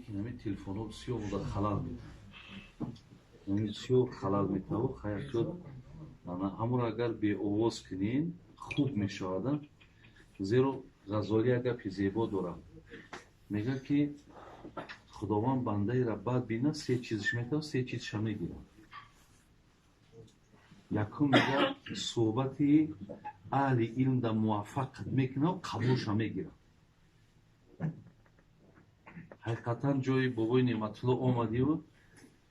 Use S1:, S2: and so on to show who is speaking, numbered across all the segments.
S1: Лекин ҳамин телефонҳо бисёр буда халал метавад, бисёр халал метавад. Хаякчо ҳамонро агар беовоз кунем, хуб мешавад. Зеро Ғазолӣ як гапи зебо дорад, мегӯяд, ки Худованд бандаеро бад бинад, се чизш метавад, се чизша мегирад. Якум, мегӯяд, суҳбати аҳли илм дар муваффақат мекунад, қабулша мегирад. Ҳақиқатан, ҷои бобои Неъматулло омадиву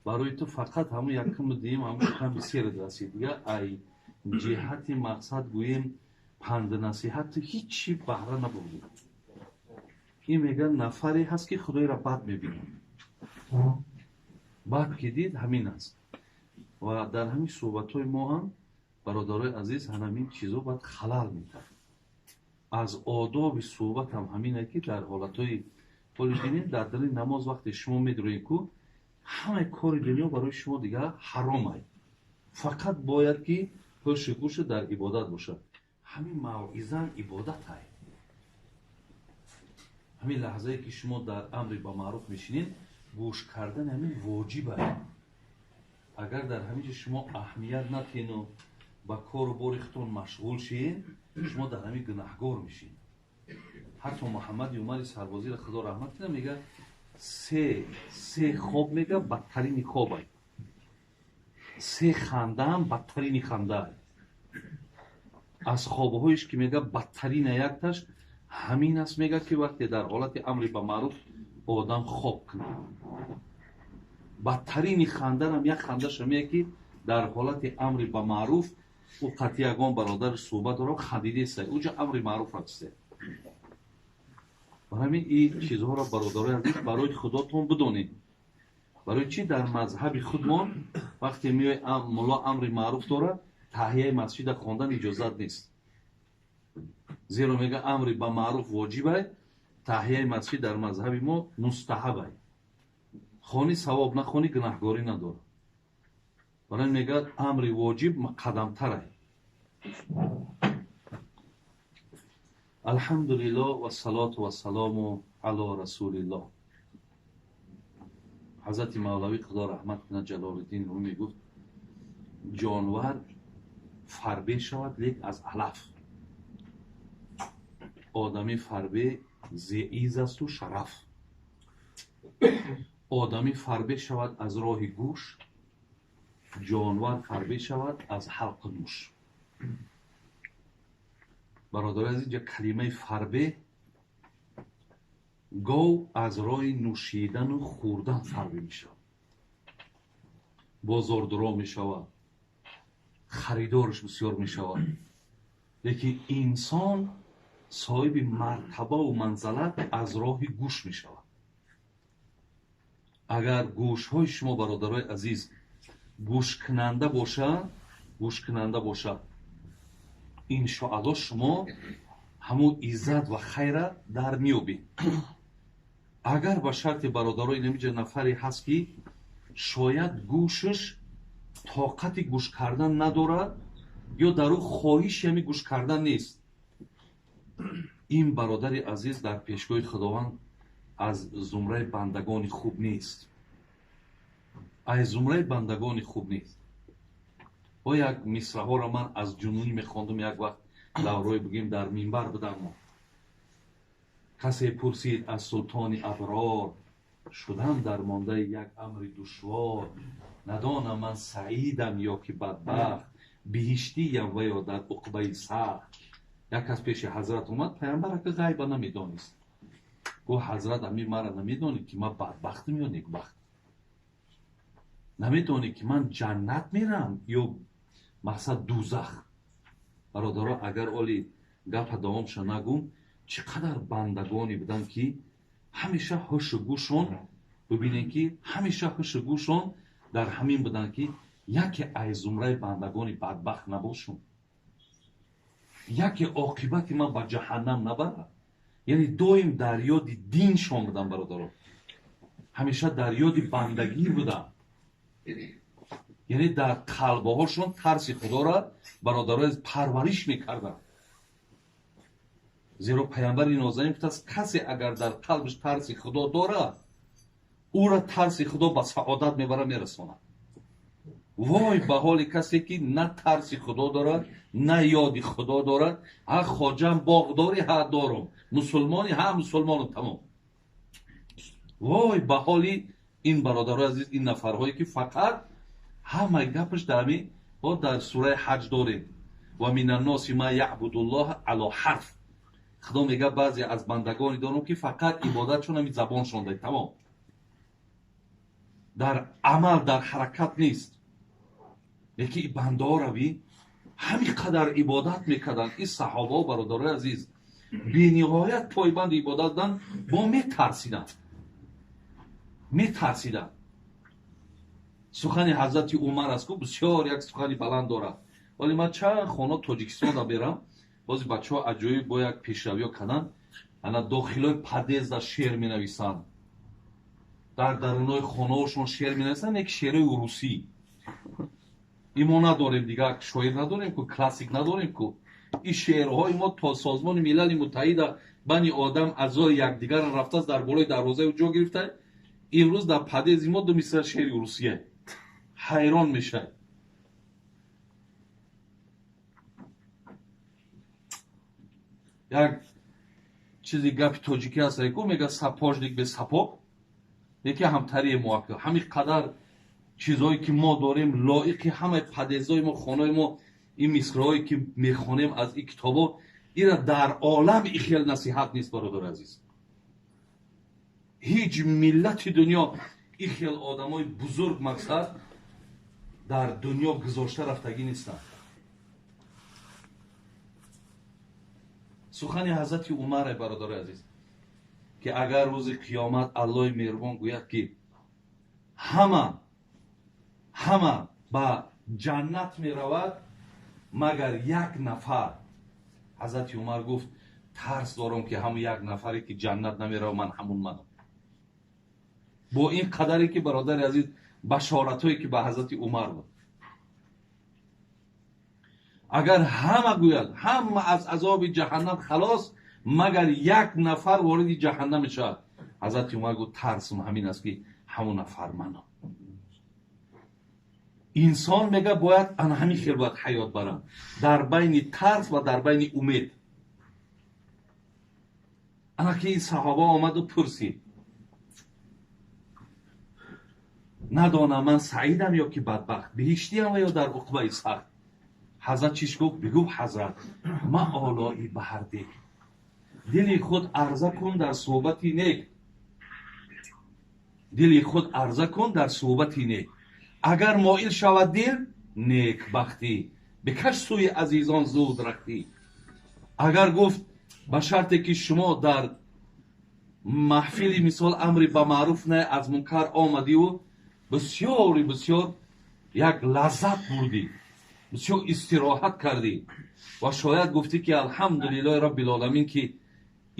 S1: барои ту фақат ҳамун якуму дуюм, ҳамун шиками серат расид. Дига ай ҷиҳати мақсад, гӯем, панду насиҳат, ту ҳичи баҳра набурдӣ. Ин мегӯяд, нафаре ҳаст, ки Худоеро бад мебинад. Бад ки дид, ҳамин аст. Ва дар ҳамин суҳбатҳои мо ҳам, бародарои азиз, ҳамин чизо баъд халал метавад. Аз одоби суҳбат ҳам ҳамине, ки дар ҳолатҳои ҳоли бинед, дар дили намоз вақте шумо медроед ку, ҳамаи кори дунё барои шумо дигар ҳаром ай, фақат бояд ки ҳушу гӯшу дар ибодат бошад. Ҳамин мавъизаам ибодат ай. Ҳамин лаҳзае, ки шумо дар амри ба маъруф мешинед, гӯш кардани ҳамин воҷиб ай. Агар дар ҳамин ҷо шумо аҳамият натену ба кору бори худтон машғул шиед, шумо дар ҳамин гунаҳгор мешед. Ҳатто Муҳаммади Умари Сарбозиро Худо раҳмат кунад, мега, се хоб, мега, бадтарини хоб ай, се хандаам бадтарини ханда ай. Аз хобҳоеш, ки мега, бадтарина якташ ҳамин аст, мега, ки вақте дар ҳолати амри ба маъруф одам хоб кунад. Бадтарини хандарам як хандаша мея, ки дар ҳолати амри ба маъруф ӯ қатъи ягон бародари суҳбат дорам, хандидеста, уҷа амри маъруф рафтиста. Бар ҳамин ин чизҳоро, бародарои азиз, барои Худотон бидонед. Барои чӣ дар мазҳаби худмон вақте меои, мулло амри маъруф дорад, таҳияи масҷида хондан иҷозат нест? Зеро мега, амри ба маъруф воҷибай, таҳияи масҷид дар мазҳаби мо мустаҳабай. Хони савоб, нахонӣ гунаҳгорӣ надорад. Барои мегӯяд, амри воҷиб қадамтарай. Алҳамдулиллоҳ, вассалоту вассалому ало расулиллоҳ. Ҳазрати Мавлавӣ, Худо раҳмат кунад, Ҷалолиддин Румӣ мегуфт: ҷонвар фарбе шавад, лек аз алаф, одами фарбе зи иззасту шараф. Одамӣ фарбе шавад аз роҳи гӯш, ҷонвар фарбе шавад аз ҳалқу нӯш. Бародари азиз, инҷа калимаи фарбе, гов аз роҳи нӯшидану хӯрдан фарбе мешавад, бозордуро мешавад, харидораш бисёр мешавад, лекин инсон соҳиби мартабаву манзалат аз роҳи гӯш мешавад. Агар гӯшҳои шумо, бародарои азиз, гӯшкунанда бошад, гӯшкунанда бошад, иншоалло, шумо ҳамун иззат ва хайра дар меёбед. Агар ба шарти, бародаро, инамиҷа нафаре ҳаст, ки шояд гӯшаш тоқати гӯш кардан надорад ё дар ӯ хоҳиши ҳамин гӯш кардан нест, ин бародари азиз дар пешгоҳи Худованд аз зумраи бандагони хуб нест, аз зумраи бандагони хуб нест. Бо як мисраҳоро ман аз ҷунунӣ мехондум. Як вақт даврои, бигем, дар минбар будам мо. Касе пурсид аз султони аброр: шудам дар мондаи як амри душвор, надонам ман саидам ё ки бадбахт, биҳиштиям ва ё дар уқбаи сахт. Як кас пеши ҳазрат омад, паямбар ака ғайба намедонист. Гуфт: ҳазрат, ами мара намедонӣ, ки ман бадбахтам ё некбахт? Намедонӣ, ки ман ҷаннат мерам ё мақсад дузах? Бародаро, агар оли гапа давомша нагум, чӣ қадар бандагоне буданд, ки ҳамеша ҳушу гӯшон, бибинед, ки ҳамеша ҳушу гӯшон дар ҳамин буданд, ки яке аз зумраи бандагони бадбахт набошум, яке оқибати ман ба ҷаҳаннам набарад. Яъне доим дар ёди диншон будам, бародаро, ҳамеша дар ёди бандагӣ будам. Яъне дар қалбҳошон тарси Худоро, бародаро, парвариш мекарданд. Зеро паямбари нозанин гуфтааст: касе агар дар қалбиш тарси Худо дорад. Ӯра тарси Худо ба саодат мебара, мерасонад. Вой ба ҳоли касе ки на тарси Худо дорад, на ёди Худо дорад. Ҳа хоҷам боғдорӣ, ҳа дорум, мусулмонӣ, ҳа мусулмону тамом. Вой ба ҳоли ин бародарои азиз, ин нафарҳое ки фақат ҳамаи гапаш дар ҳамин мо дар сураи Ҳаҷ дорем: ва мин анноси ма яъбудуллоҳа ало ҳарф. Худо мега баъзе аз бандагоне дорам ки фақат ибодатшон ҳамин забоншон дай, тамом, дар амал, дар ҳаракат нест. Лекин ин бандаҳоро би ҳамин қадар ибодат мекарданд. Ин саҳобаҳо, бародарои азиз, бениҳоят пойбанди ибодат буданд, бо метарсиданд, метарсиданд. Сухани ҳазрати Умар аст ку, бисёр як сухани баланд дорад. Вале ман чанд хона Тоҷикистонда берам, бози бачаҳо аҷоиб бо як пешравиё карданд, ана дохилои подъезда шеър менависанд, дар дарунои хонаҳошон шеър менависанд, як шеърҳои урусӣ. Имо надорем, дигар шоир надорем ку, классик надорем ку. Ин шеърҳои мо то Созмони Милали Муттаҳида бани одам аъзои якдигарро рафтааст, дар болои дарвозаи ӯ ҷо гирифта. Имрӯз дар подъезди мо ду мисра шеъри урусия. Ҳайрон мешавад. Як чизи гапи тоҷикӣ ҳаст ку, мега сапожник без сапог, яке ҳамтарие мо ҳамин қадар чизҳое ки мо дорем, лоиқи ҳамаи подъездҳои мо, хонаҳои мо, ин мисраҳое ки мехонем аз ин китобҳо, ира дар олам ин хел насиҳат нест, бародари азиз. Ҳеҷ миллати дунё ин хел одамои бузург мақсад дар дунё гузошта рафтагӣ нестанд. Сухани ҳазрати Умар, бародари азиз, ки агар рӯзи қиёмат Аллоҳи меҳрубон гӯяд ки ҳама ба ҷаннат меравад магар як нафар, ҳазрати Умар гуфт тарс дорам ки ҳамун як нафаре ки ҷаннат намеравад ман ҳамун манам. Бо ин қадаре ки бародари азиз башоратҳое ки ба ҳазрати Умар буд, агар ҳама гӯяд ҳама аз азоби ҷаҳаннам халос магар як нафар вориди ҷаҳаннам мешавад, ҳазрати Умар гуфт тарсум ҳамин аст ки ҳамун нафар манам. Инсон мега бояд ана ҳамин хел бояд ҳаёт барад, дар байни тарс ва дар байни умед. Ана ки ин саҳоба омаду пурсид: надонам ман саидам ё ки бадбахт, биҳиштиам ва ё дар уқбаи сахт. Ҳазрат чиш гуфт? Бигуфт ҳазрат: ма олои ба ҳар дек, дили худ арза кун дар суҳбати нек, дили худ арза кун дар суҳбати нек, агар моил шавад дил некбахтӣ, бикаш сӯи азизон зуд рахтӣ. Агар гуфт ба шарте ки шумо дар маҳфили мисол амри ба маъруф не аз мункар омадиву бисёри бисёр як лаззат бурдӣ, бисёр истироҳат кардӣ ва шояд гуфтӣ ки алҳамдулиллоҳи роббил оламин ки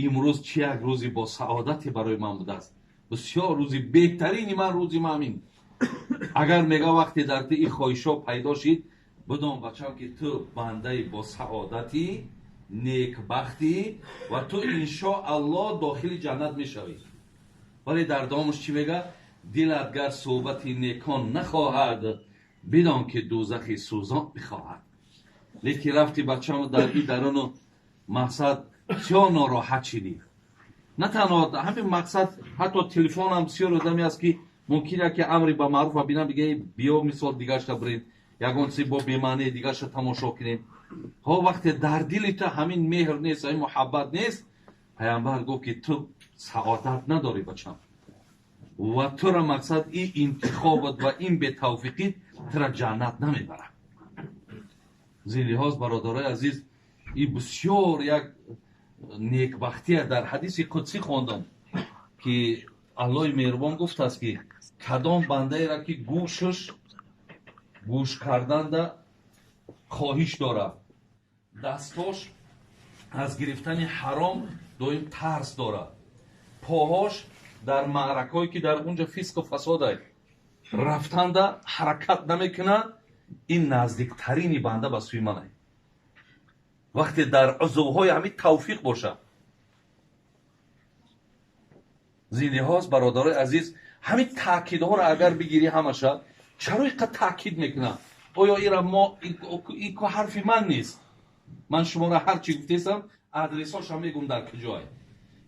S1: имрӯз чи як рӯзи бо саодате барои ман будааст, бисёр рӯзи беҳтарини ман рӯзи ман. Агар мега вақте дар ту ин хоҳишҳо пайдо шид, бидон бачам ки ту бандаи бо саодатӣ, некбахтӣ ва ту иншоаллоҳ дохили ҷаннат мешавӣ. Вале дар давомаш чӣ мега? Дилат гар суҳбати некон нахоҳад, бидон ки дӯзахи сӯзон бихоҳад. Лекин рафти бачам дар ин даруну мақсад бисёр нороҳат шидӣ. На танҳо ҳамин мақсад, ҳатто телефонам бисёр одаме аст ки мумкин ки амри ба маъруф бинам, бига биё мисол дигарша бирем, ягон чизи бо бемаънии дигарша тамошо кунем. Ҳо вақте дар дили ту ҳамин меҳр нест, ҳамин муҳаббат нест, паямбар гуфт ки ту саодат надорӣ бачам, ва тура мақсад ин интихобат ва ин бетавфиқит тура ҷаннат намебарад. Зин лиҳоз бародарои азиз, ин бисёр як некбахтия. Дар ҳадиси қудсӣ хондам ки Аллоҳи меҳрубон гуфтааст ки кадом бандаеро ки гӯшаш гӯш карданда хоҳиш дорад, дастош аз гирифтани ҳаром доим тарс дорад, поҳош дар маъракҳое ки дар унҷа фисқу фасодай рафтанда ҳаракат намекунад, ин наздиктарини банда ба сӯи ман. Вақте дар узвҳои ҳамин тавфиқ бошад, Зин лиҳоз, бародарои азиз, ҳамин таъкидҳоро агар бигирӣ ҳамаша, чаро инқадр таъкид мекунам? Оё ира мо ин ҳарфи ман нест? Ман шуморо ҳар чӣ гуфтесам, адресҳоша мегум дар куҷое.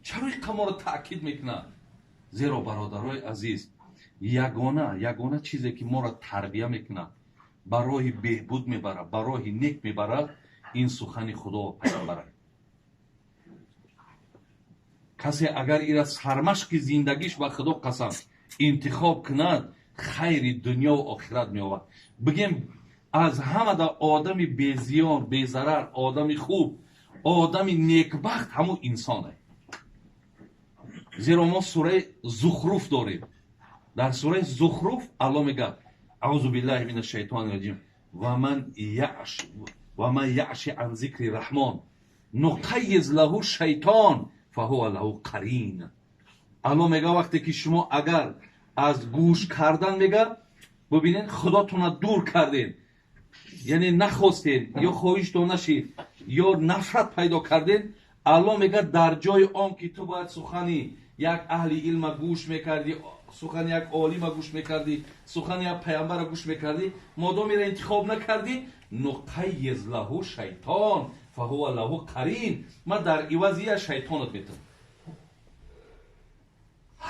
S1: Чаро инқадр моро таъкид мекунад? Зеро бародарои азиз, ягона чизе ки моро тарбия мекунад, ба роҳи беҳбуд мебарад, ба роҳи нек мебарад, ин сухани Худо ва пайғамбар. Касе агар ира сармашқи зиндагиш ба Худо қасам интихоб кунад, хайри дунё ва охират меоварад. Бигем, аз ҳамада одами безиён, безарар, одами хуб, одами некбахт ҳамун инсоне. Зеро мо сураи Зухруф дорем. Дар сураи Зухруф Аллоҳ мегӯяд: аузу биллаҳи минаш шайтони раҷим, ва ман яъши ан зикри раҳмон нуқаййиз лаҳу шайтон фаҳува лаҳу қарин. Аллоҳ мегӯяд, вақте ки шумо агар аз гӯш кардан, мегӯяд, бибинед, Худотонро дур кардед, яъне нахостед ё хоҳиштон нашид ё нафрат пайдо кардед, Аллоҳ мегӯяд, дар ҷои он ки ту бояд сухани як аҳли илма гӯш мекардӣ, сухани як олима гӯш мекардӣ, сухани як пайғамбара гӯш мекардӣ, модом ира интихоб накардӣ, нуқаййиз лаҳу шайтон фаҳува лаҳу қарин, ман дар ивази я шайтонат метавонам.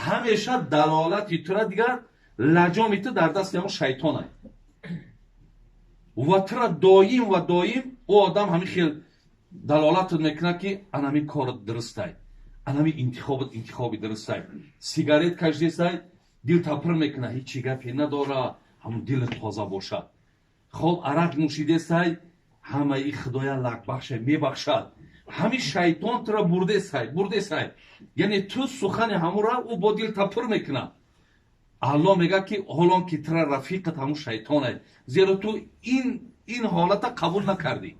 S1: Ҳамеша далолати тура дигар лаҷоми ту дар дасти ҳамон шайтонай ва тура доим ва доим ӯ одам ҳамин хел далолатат мекунад, ки анами корат дурустай, анами интихобат интихоби дурустай. Сигарет кашидесай, дилта пир мекунад, ҳечи гапе надора, ҳамун дилат тоза бошад. Хоб, арақ нӯшидесай, ҳамаи Худоя лакбахша мебахшад. Ҳамин шайтон тура бурдесай, бурдесай, яъне ту сухани ҳамура ӯ бо дилта пир мекунад. Аллоҳ мегӯяд, ки ҳолон ки тура рафиқат ҳамун шайтонай, зеро ту ин ҳолата қабул накардӣ.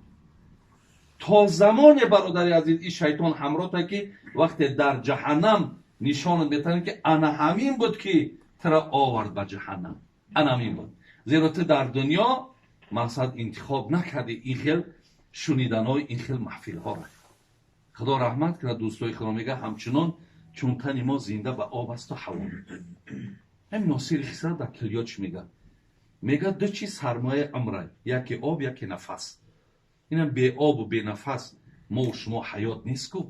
S1: То замоне, бародари азиз, ин шайтон ҳамроҳта, ки вақте дар ҷаҳаннам нишонат метавонад, ки ана ҳамин буд, ки тура овард ба ҷаҳаннам, ана ҳамин буд. Зеро ту дар дунё мақсад интихоб накардӣ ин хел шуниданҳои ин хел маҳфилҳоро. Худо раҳмат кунад дӯстои худо, мегӯяд, ҳамчунон чун тани мо зинда ба об асту ҳаво. Ҳамин Носири Хисрав дар килиёт чӣ мегӯяд? Мегӯяд, ду чиз сармояи умрай, яке об, яке нафас. Инам беобу бенафас мову шумо ҳаёт нест ку.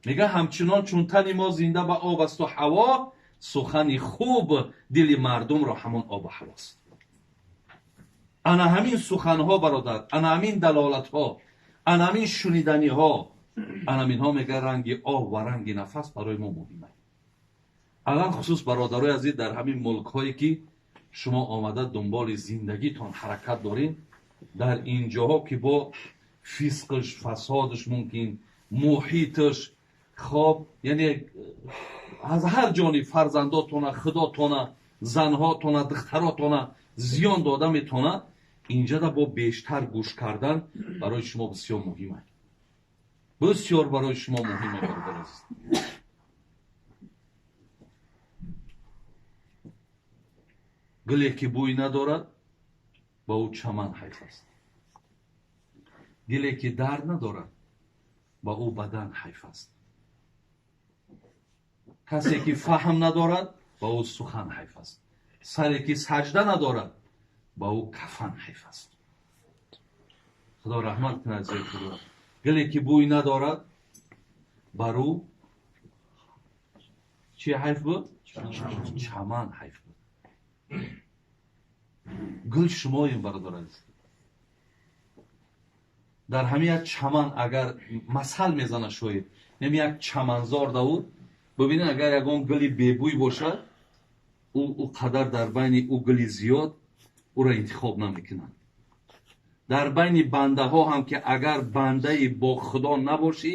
S1: Мегӯяд, ҳамчунон чун тани мо зинда ба об асту ҳаво, сухани хуб дили мардумро ҳамон обу ҳавост. Ана ҳамин суханҳо, бародар, ана ҳамин далолатҳо, ана ҳамин шуниданиҳо, ана ҳаминҳо, мегӯяд, ранги об ва ранги нафас барои мо муҳиманд. Алалхусус, бародарои азиз, дар ҳамин мулкҳое ки шумо омада дунболи зиндагитон ҳаракат доред, дар ин ҷоҳо ки бо фисқш, фасодш мумкин, муҳитш, хоб, яъне аз ҳар ҷониб фарзандотона, худотона, занҳотона, духтаротона зиён дода метавонад, инҷада бо бештар гӯш кардан барои шумо бисёр муҳим аст. Бисёр барои шумо муҳим аст, бародари азиз. Гуле ки бӯй надорад, ба ӯ чаман ҳайф аст. Диле ки дард надорад, ба ӯ бадан ҳайф аст. Касе ки фаҳм надорад, ба ӯ сухан ҳайф аст. Саре ки саҷда надорад, ба ӯ кафан ҳайф аст. Худо раҳмат кунад зои Худо. Гуле ки бӯй надорад, бар ӯ чӣ ҳайф буд? Чаман ҳайф буд. Гул шумоем, бародар азиз. Дар ҳамин як чаман агар масал мезанад шоир, нем як чаманзор давуд, бибинед, агар ягон гули бебӯй бошад, ӯ қадар дар байни ӯ гули зиёд ӯро интихоб намекунад. Дар байни бандаҳо ҳам ки агар бандаи бо Худо набошӣ,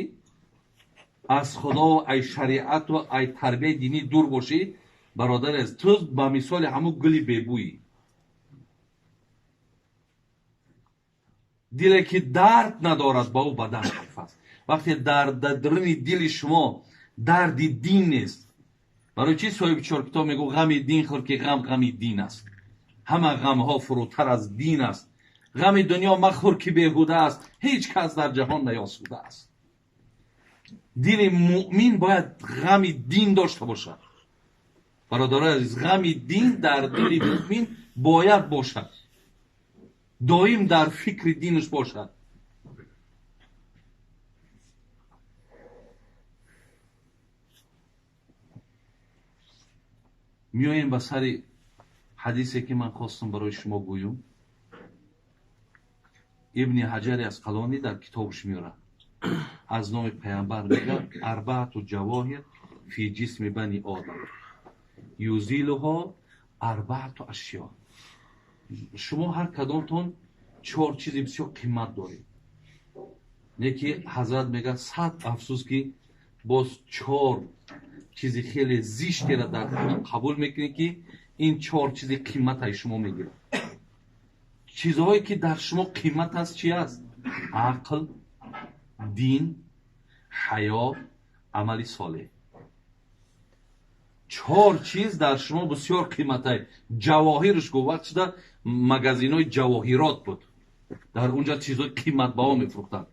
S1: аз Худо, ай шариату ай тарбияи динӣ дур бошӣ, бародар азиз, ту ба мисоли ҳамун гули бебӯйӣ. Диле ки дард надорад, ба ӯ бадан ҳайф аст. Вақте дар даруни дили шумо дарди дин нест, барои чӣ соҳиби чор китоб мегӯ, ғами дин хӯр, ки ғам ғами дин аст, ҳама ғамҳо фурӯтар аз дин аст, ғами дунё махӯр, ки беҳуда аст, ҳеҷ кас дар ҷаҳон наёсуда аст. Дили муъмин бояд ғами дин дошта бошад. Бародарои азиз, ғами дин дар дили муъмин бояд бошад, доим дар фикри динаш бошад. Меоем ба сари ҳадисе ки ман хостам барои шумо гӯям. Ибни Ҳаҷари Асқалонӣ дар китобаш меорад, аз номи паямбар мегӯяд: арбаату ҷавоҳир фи ҷисми бани одам юзилуҳо арбаату ашё. Шумо ҳар кадомтон чор чизи бисёр қимат доред. Не ки ҳазрат мегӯяд: сад афсӯс ки боз чор чизи хеле зиштеро дар худ қабул мекунед, ки ин чор чизи қиматаи шумо мегирад. Чизҳое ки дар шумо қимат аст чи аст? Ақл, дин, ҳаё, амали солеҳ. Чор чиз дар шумо бисёр қиматай. Ҷавоҳирш гуфт, вақт шуда магазинҳои ҷавоҳирот буд, дар унҷа чизҳои қиматбаҳо мефурӯхтанд.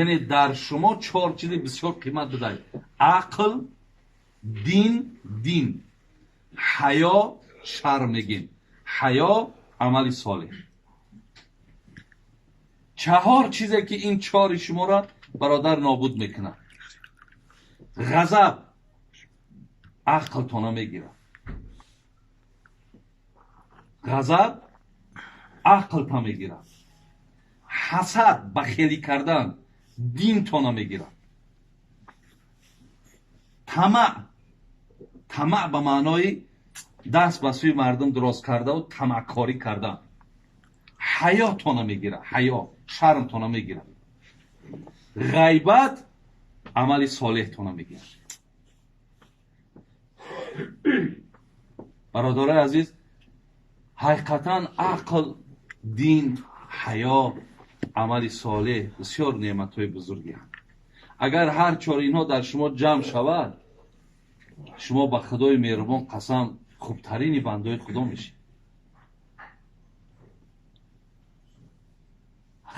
S1: Яъне дар шумо чор чизи бисёр қимат будай: ақл, дин, ҳаё, шарм мегем, ҳаё, амали солеҳ. Чаҳор чизе ки ин чори шуморо бародар нобуд мекунад. Ғазаб ақлтона мегирад. Ғазаб ақлта мегирад. Ҳасад, бахелӣ кардан, динтона мегирад. Тамаъ, тамаъ ба маънои даст ба сӯи мардум дуроз кардаву тамаъкорӣ кардан, ҳаётона мегирад, ҳаё, шармтона мегирад. Ғайбат амали солеҳтона мегирад. Бародарои азиз, ҳақиқатан ақл, дин, ҳаё, амали солеҳ бисёр неъматҳои бузургианд. Агар ҳар чор инҳо дар шумо ҷамъ шавад, шумо ба Худои меҳрубон қасам хубтарини бандаҳои Худо мешед.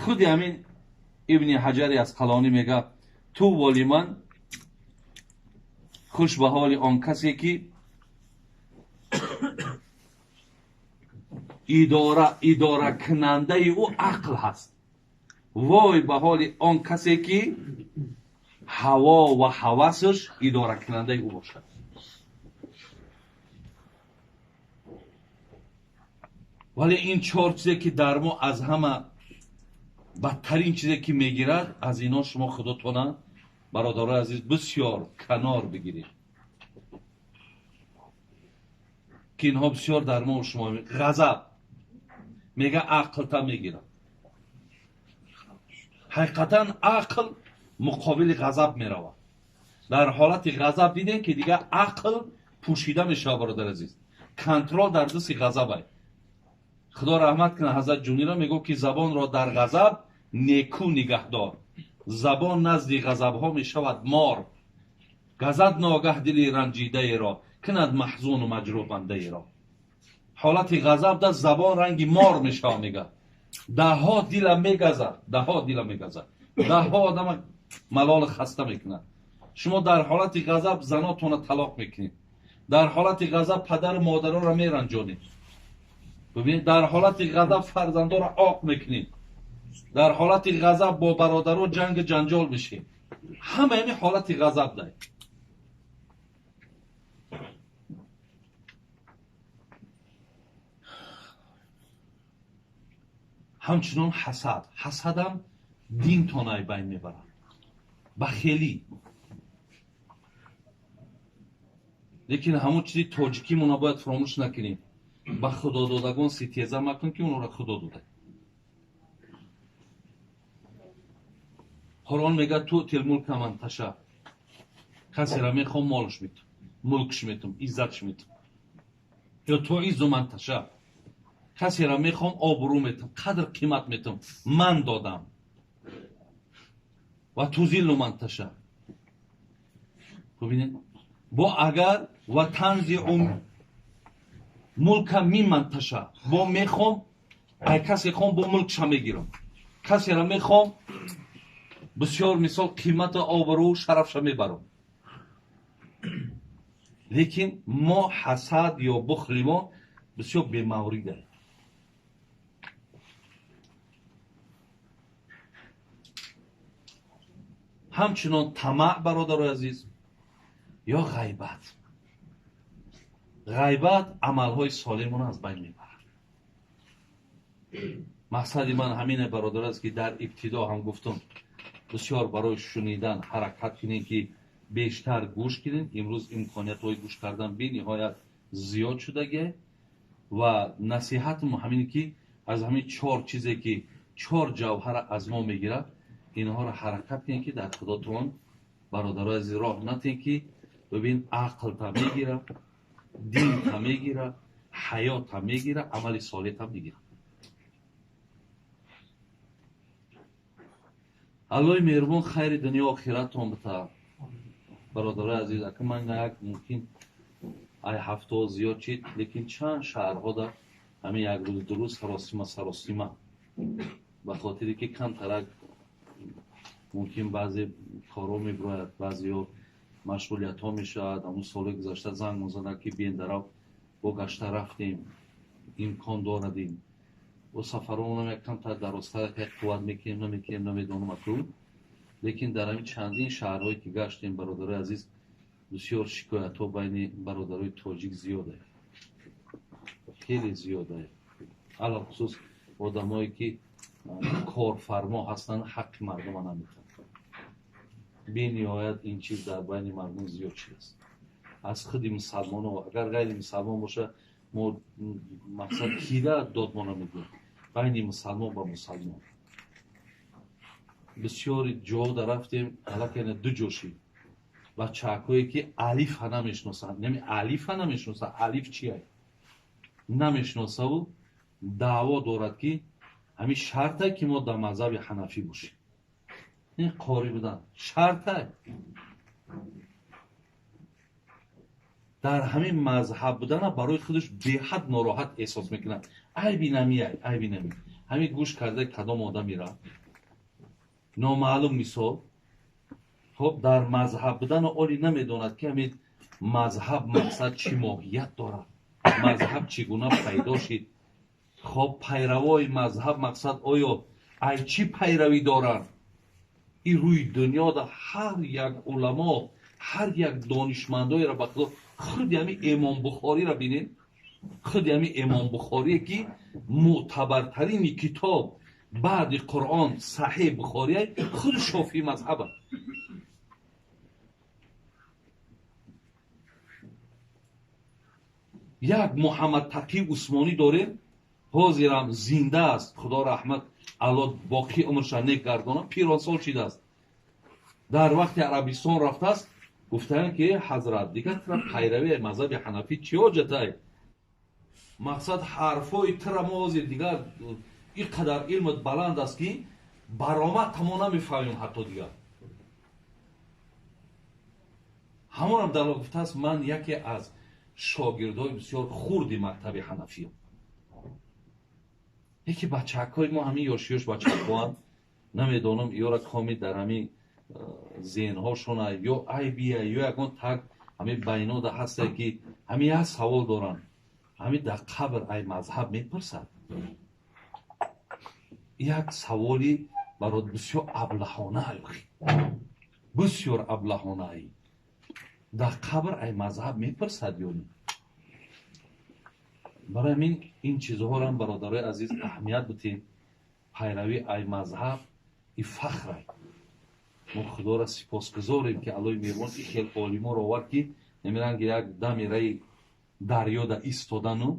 S1: Худи ҳамин Ибни Ҳаҷари Асқалонӣ мегӯяд: ту воли ман, хуш ба ҳоли он касе ки идоракунандаи ӯ ақл ҳаст. Вой ба ҳоли он касе ки ҳаво ва ҳавасаш идоракунандаи ӯ бошад. Вале ин чор чизе ки дар мо аз ҳама бадтарин чизе ки мегирад, аз инҳо шумо худотона, бародарои азиз, бисёр канор бигиред, ки инҳо бисёр дар мо шумо. Ғазаб мега ақлта мегирад. Ҳақиқатан ақл муқобили ғазаб меравад. Дар ҳолати ғазаб дидем ки дигар ақл пӯшида мешавад, бародар азиз. Контрол дар дасти ғазаб ай. Худо раҳмат кунад ҳазрат Ҷунира мегӯфт ки забонро дар ғазаб неку нигаҳдор. Забон назди ғазабҳо мешавад мор. Газад ногаҳ дили ранҷидаеро, кунад маҳзуну маҷрӯҳ бандаеро. Ҳолати ғазаб дар забон ранги мор мешавад, мегӯяд. Даҳҳо дила мегазад, даҳҳо дила мегазад, даҳҳо одама малолу хаста мекунад. Шумо дар ҳолати ғазаб занотонро талоқ мекунед, дар ҳолати ғазаб падару модаронро меранҷонед, бибинед, дар ҳолати ғазаб фарзандонро оқ мекунед, дар ҳолати ғазаб бо бародаро ҷангу ҷанҷол мешед. Ҳама ҳамин ҳолати ғазаб дай. Ҳамчунон ҳасад, ҳасадам динтонай байн мебарад, бахелӣ. Лекин ҳамон чизи тоҷикимона бояд фаромӯш накунем. Ба худододагон ситеза макун ки онро Худо дода. Қуръон мегӯяд: туътил мулка ман таша. Касеро мехоҳам молш метум, мулкш метум, иззатш метум. Ё туиззу ман таша. Касеро мехоҳам обрӯ метум, қадр қимат метум, ман додам. Ва тузиллу ман таша. Бубинед, бо агар ва танзиу мулка миман таша, бо мехоҳам ай касе хоҳам бо мулкша мегирам, касеро мехоҳам Бисёр мисол қимату обрӯ шарафша мебарам. Лекин мо ҳасад ё бухли мо бисёр бемаврид аст. Ҳамчунон тамаъ, бародарои азиз, ё ғайбат. Ғайбат амалҳои солимона аз байн мебарад. Мақсади ман ҳамине, бародар, аст, ки дар ибтидо ҳам гуфтам, бисёр барои шунидан ҳаракат кунем, ки бештар гӯш кунем. Имрӯз имкониятҳои гӯш кардан бениҳоят зиёд шудагӣ ва насиҳатм ҳамине, ки аз ҳамин чор чизе, ки чор ҷавҳара аз мо мегирад, инҳоро ҳаракат кунем, ки дар худотон, бародарои азиз, роҳ натем, ки бибин, ақл та мегира, дин та мегира, ҳаёт та мегира, амали солеҳ та мегира. Аллоҳи меҳрубон хайри дунё охиратон бита. Бародарои азиз, ака ман як мумкин ай ҳафтаҳо зиёд чид, лекин чанд шаҳрҳо дар ҳамин як рӯз ду рӯз саросима саросима, ба хотире ки камтарак мумкин баъзе корҳо мебирояд, баъзеҳо машғулиятҳо мешавад. Ҳамун соли гузашта занг мезаданд, ки биен дарав, бо гашта рафтем, имкон дорадем. Бо сафаронам як камтар дарозтар як қувват мекунем, намекунем, намедонам аку. Лекин дар ҳамин чандин шаҳрҳое ки гаштем, бародарои азиз, бисёр шикоятҳо байни бародарои тоҷик зиёда, хеле зиёда. Алалхусус одамое ки корфармо ҳастанд, ҳаққи мардума наметавонанд. Бениҳоят ин чиз дар байни мардум зиёд шудааст. Аз худи мусалмоно, агар ғайри мусалмон боша, мо мақсад кида додмона мегӯем, байни мусалмон ба мусалмон. Бисёри ҷода рафтем, аллакай ду ҷо шид. Бачаҳакое ки алифа намешиносанд, яъне алифа намешиносанд, алиф чия намешиносаву даъво дорад, ки ҳамин шарте ки мо дар мазҳаби ҳанафӣ бошем. Ин қорӣ будан шарте. Дар ҳамин мазҳаб будана барои худаш беҳад нороҳат эҳсос мекунад. Айби намияй, айби нами. Ҳамин гӯш карда кадом одамира номаълум мисол, хоб, дар мазҳаб будану оли намедонад, ки ҳамин мазҳаб мақсад чӣ моҳият дорад, мазҳаб чӣ гуна пайдо шид, хоб, пайравои мазҳаб мақсад оё ай чӣ пайравӣ доранд. Ин рӯи дунёда ҳар як уламо, ҳар як донишмандоеро ба худо, худи ҳамин Имом Бухориро бинед, худи ҳамин Имом Бухорие, ки мӯътабартарини китоб баъди Қуръон Саҳеҳ Бухорие, худи шофии мазҳаба. Як Муҳаммад Тақӣ Усмонӣ дорем, ҳозирам зинда аст, худо раҳмат, Аллоҳ боқӣ умрша нек гардонад, пиронсол шидааст. Дар вақти Арабистон рафтааст, гуфтаанд, ки ҳазрат, дигар тра пайравии мазҳаби ҳанафӣ чӣ ҳоҷатай? Мақсад ҳарфҳои тра мо ҳозир дигар ин қадар илмат баланд аст, ки баромад тамо намефаҳмем ҳатто дигар. Ҳамонам дар гуфтааст, ман яке аз шогирдҳои бисёр хурди мактаби ҳанафиям. Яке бачаҳакҳои мо ҳамин ёш-ёш бачаҳакҳоанд, намедонам ёра коми дар ҳамин зеҳнҳошона ё айбия ё ягон так ҳамин байнода ҳастае, ки ҳамин як савол доранд. Ҳамин дар қабр ай мазҳаб мепурсад. Як саволи барот бисёр аблаҳона, бисёр аблаҳонаи. Дар қабр ай мазҳаб мепурсад ё не? Барои ҳамин ин чизҳоро ҳам, бародарои азиз, аҳамият битем. Пайравӣ ай мазҳаб и фахрай. Мо худоро сипосгузорем, ки Аллоҳи меҳрубон ин хел олиморо овард, ки намеранг як дами раи дарёда истодану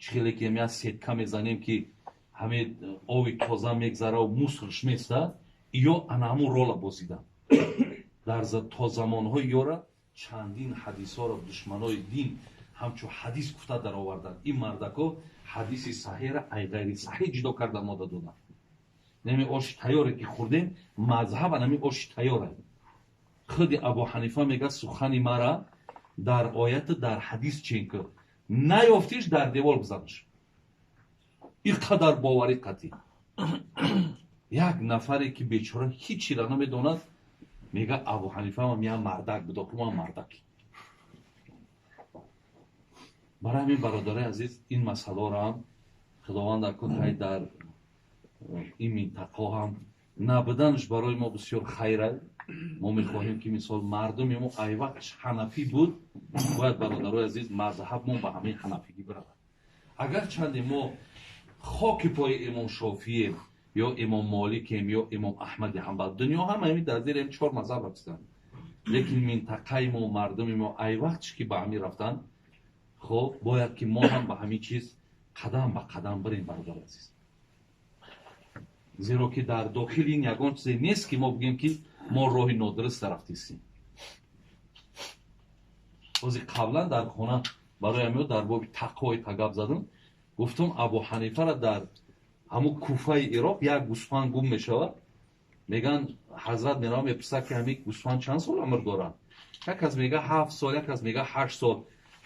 S1: чӣ хеле ки як сетка мезанем, ки ҳамин оби тоза мегзараву мусрш места, ё ана ҳамун рола бозидан. Дар то замонҳои ёра чандин ҳадисҳоро душманои дин ҳамчун ҳадис гуфта дароварданд. Ин мардако ҳадиси саҳеҳра ай ғайри саҳеҳ ҷудо карда мода доданд. Нами оши тайёре ки хӯрдем, мазҳаба нами оши тайёре. Худи Абу Ҳанифа мегӯяд, сухани мара дар ояту дар ҳадис чен кун, наёфтиш дар девор бизанаш. Ин қадар боварӣ қатъӣ. Як нафаре ки бечора ҳичира намедонад, мега Абу Ҳанифа ман я мардак буд, охи ман мардак. Барои ҳамин бародарои азиз, ин масъаларо ҳам Худованд акун ҳай дар ин минтақа ҳам набуданаш барои мо бисёр хайр аст. Мо мехоҳем ки мисол мардуми мо ай вақтш ҳанафӣ буд, бояд бародарои азиз мазҳабмон ба ҳамин ҳанафигӣ биравад. Агарчанде мо хоки пои имом Шофием ё имом Моликем ё имом Аҳмади Ҳанбал, дунё ҳама ҳамин дар зери ҳамин чор мазҳаб рафтанд, лекин минтақаи мо, мардуми мо ай вақтш ки ба ҳамин рафтанд, хоб бояд ки мо ҳам ба ҳамин чиз қадам ба қадам бирем, бародари азиз. Зеро ки дар дохили ин ягон чизе нест ки мо бигӯем ки мо роҳи нодуруст рафтистем. Ҳозир қаблан дар хона барои ҳамиё дар боби тақвои гап задам, гуфтам Абу Ҳанифара дар ҳамун Куфаи Ироқ як гӯсфанд гум мешавад. Меган ҳазрат меравад, мепурсад ки ҳамин гӯсфанд чанд сол умр дорад? Як кас мега 7 сол, як кас мега 8 сол.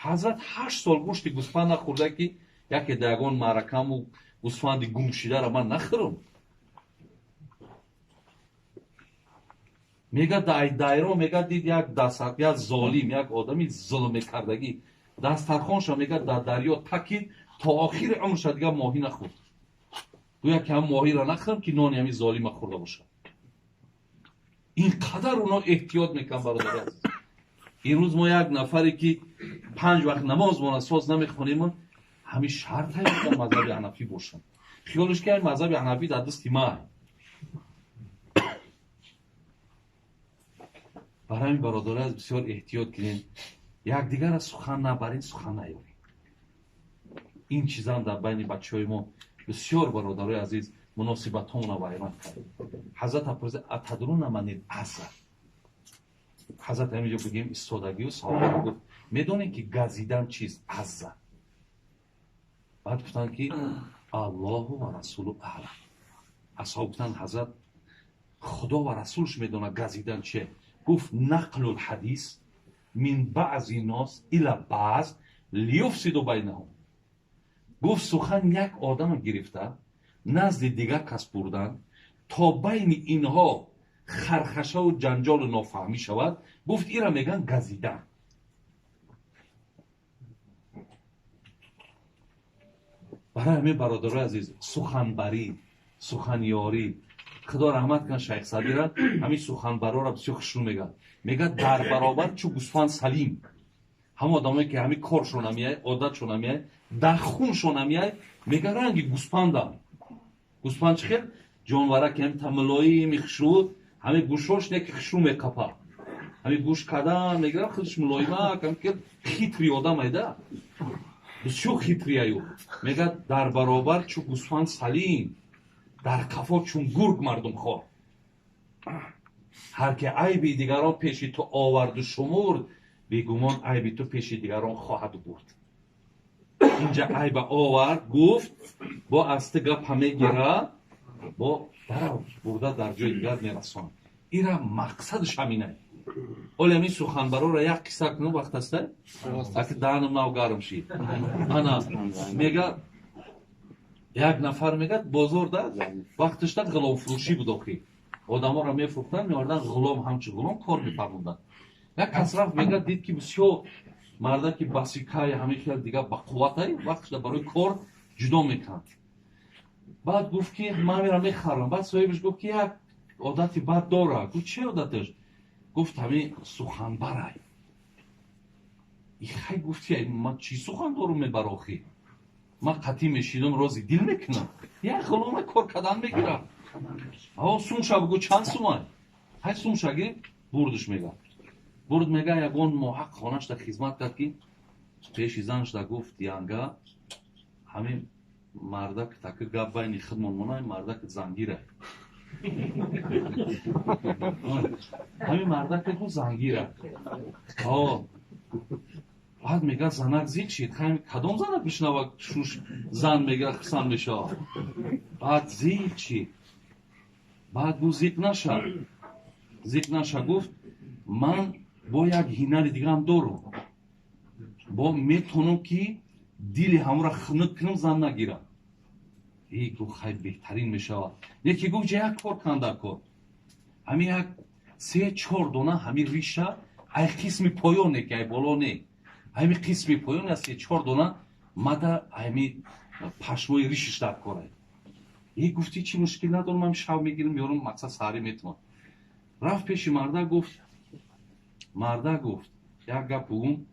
S1: Ҳазрат 8 сол гӯшти гӯсфанд нахӯрда ки яке дар ягон маъракаму гӯсфанди гумшидаро ман нахӯрам. Мега дайро мега дид як дастар, як золим, як одами зулм мекардагӣ дастархонша мега дар дарё такид, то охири умрша дигар моҳӣ нахӯрд. Гӯя ки ҳам моҳиро нахӯрам ки нони ҳамин золима хӯрда бошад. Ин қадар оно эҳтиёт мекунанд, бародари азиз. Имрӯз мо як нафаре ки 5 вақт намоз мона соз намехонем, ҳамин шарт ҳаст ки мазҳаби ҳанафӣ бошад. Хиёлш ки мазҳаби ҳанафӣ дар дасти ма. Барои ҳамин бародари азиз бисёр эҳтиёт кунем, якдигарро сухан набарем, сухан наёрем. Ин чизам дар байни бачаҳои мо бисёр, бародарои азиз, муносибатҳоро вайрон кард. Ҳазрат апурса атадруна манил аза. Ҳазрат ҳамин ҷо бигем истодагию саҳоба гуфт, медонед ки газидан чист? Аза. Баъд гуфтанд ки Аллоҳу ва расулу аълам. Асҳоб гуфтанд ҳазрат Худо ва расулш медонад газидан чие. Гуфт нақлул ҳадис мин баъзи нос ила баъз лиюфсиду байнаҳум. Гуфт сухан як одам гирифта назди дигар кас бурдан то байни инҳо хархашаву ҷанҷолу нофаҳмӣ шавад. Гуфт ира меган газидан. Барои ҳамин бародарои азиз, суханбарӣ, суханёрӣ, Худо раҳмат кунад Шайх Садира, ҳамин суханбарора бисёр хушрӯ мегӯяд. Мегӯяд дар баробар чу гӯсфанд салим. Ҳамон одамое ки ҳамин коршон намеяй, одатшон намеяй, дар хуншон намеяй, мегӯяд ранги гӯсфандам. Гӯсфанд чӣ хел? Ҷонвара ки ҳамин тамилоими хушрӯ, ҳамин гӯшош не ки хушрӯ меқапад. Ҳамин гӯш кадан мегирад, худаш мулоимак, ҳамин ки хитри одам айда. Бисёр хитри аю. Мегӯяд дар баробар чу гӯсфанд салим, дар қафо чун гург мардумхор. Ҳар ки айби дигарон пеши ту оварду шумурд, бегумон айби ту пеши дигарон хоҳад бурд. Инҷа айба овард, гуфт, бо аз ту гапа мегирад, бо дарав бурда дар ҷои дигар мерасонад. Ира мақсадаш ҳаминай. Оли ҳамин суханбарора як қисса кунам вақт аста? Аки даҳанам нав гарм шид. Ана мега як нафар мегӯяд бозорда вақташда ғуломфурӯшӣ буд охи. Одаморо мефурӯхтанд, меоварданд ғулом, ҳамчун ғулом кор мефармуданд. Як кас рафт мегӯяд дид ки бисёр марда ки басикай ҳамин хел дигар ба қувватай, вақташда барои кор ҷудо мекард. Баъд гуфт ки ман мерам мехарам. Баъд соҳибаш гуфт ки як одати бад дорад. Гуфт че одаташ? Гуфт ҳамин суханбарай. Ихай гуфт ман чӣ сухан дорум мебарохӣ? Ман қатъӣ мешидам, рози дил мекунам. Як ғулома кор кардан мегирам. Аво сумша бигӯ чанд сумай? Ҳай сумша гирифт, бурдаш мега. Бурд мега ягон моҳақ хонашда хизмат кард ки пеши занашда гуфт янга ҳамин мардак таки гап байни худмон монай, мардак зангира. Ҳамин мардак гуфт зангира. Баъд мегӯяд занак зиқ шид. Кадом занак бишнава шуш зан мегӯяд хурсанд мешавад. Баъд зиқ шид. Баъд гуфт зиқ наша. Зиқ наша гуфт ман бо як ҳинари дигарам дорам. Бо метавонам ки дили ҳамонро хунук кунам, зан нагирам. И гуфт, хай, беҳтарин мешавад. Яке гуфт, ҷа як кор кан, дар кор ҳами як се чор дона ҳами риша, ай қисми поёне ки ай боло не, ҳами қисми поён аз се чор дона мада ҳами пашмои ришиш дар корай. И гуфти, чӣ мушкил надорам, ман шав мегирам, меёрам, мақсад саҳарӣ метавон. Рафт пеши марда, гуфт, марда гуфт, як гап бугум,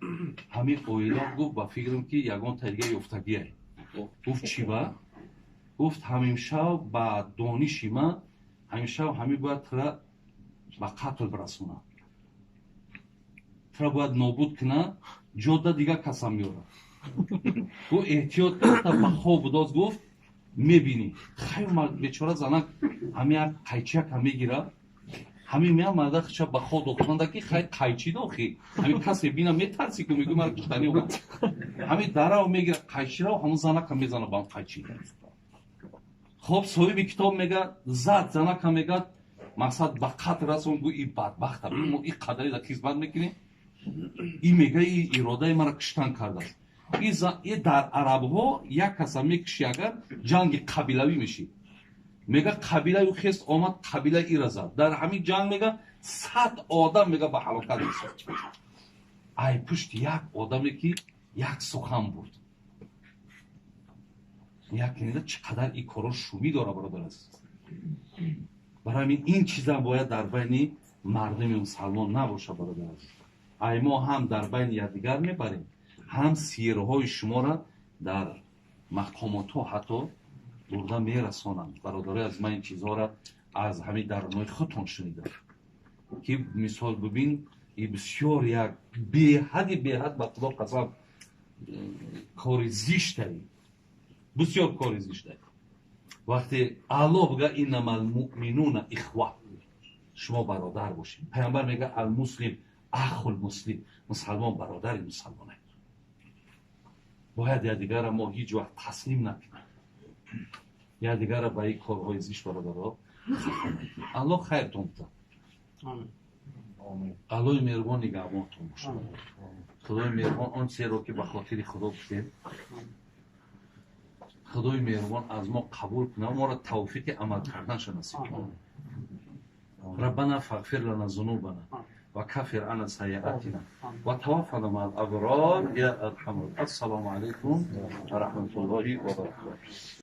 S1: ҳами оила, гуфт, ба фикрам ки ягон тарига ёфтагиай. Гуфт, чӣ ба? Гуфт, ҳамимшав ба дониши ман ҳамишав ҳами бояд тура ба қатл бирасонад, тура бояд нобуд кунад, ҷода дигар касам меорад. Гуфт, эҳтиёт карда ба хоб будоз, гуфт, мебинӣ. Хай, бечора занак ҳами як қайчияка мегирад, ҳамин меа марда хича ба хоб дохтанда ки хай қайчи дохи, ҳамин касе бина метарси ку, мегӯ, мара киштани омад. Ҳамин дарав мегирад қайчиро, ҳамун занака мезана ба қайчи. Хоб, соҳиби китоб мега, зад занака, мегад, мақсад ба қатл расон. Гӯ, и бадбахта, мо и қадари да хизмат мекунем, и мега, и иродаи мара киштан кардааст. И дар арабҳо як каса мекуши, агар ҷанги қабилавӣ мешид. Мега, қабилаи хест омад, қабилаи ира зад. Дар ҳамин ҷанг, мега, 100 одам, мега, ба ҳалокат расид ай пушти як одаме ки як сухан бурд. Як чӣ қадар ин корро шумӣ дора, бародар азиз. Барои ҳамин ин чизам бояд дар байни мардуми мусалмон набоша, бародар азиз. Ай мо ҳам дар байни якдигар мебарем, ҳам сирҳои шуморо дар мақомотҳо ҳатто бурда мерасонанд. Бародарои аз ман, ин чизҳоро аз ҳамин дарунои худтон шунидам, ки мисол бибин, и бисёр як беҳади беҳад, ба Худо қасам, кори зиштаи, бисёр кори зиштаи. Вақте Алло бига: "Иннама алмуъминуна ихва", шумо бародар бошед. Пайғамбар мега: "Алмуслим ахул муслим", мусалмон бародари мусалмонай. Бояд якдигарра мо ҳеҷ вақт таслим накунем, якдигарра ба ин корҳои зишт, бародаро. Аллоҳ хайртон буда, Аллоҳи меҳрубон нигаҳбонтон бошад. Худои меҳрубон он чизеро ки ба хотири Худо гуфтем, Худои меҳрубон аз мо қабул кунад, моро тавфиқи амал карданша насиб кунад. ربنا فاغفر لنا ذنوبنا وكفر عنا سيئاتنا وتوفنا مع الأبرار يا أرحم. السلام عليكم ورحمة الله وبركاته.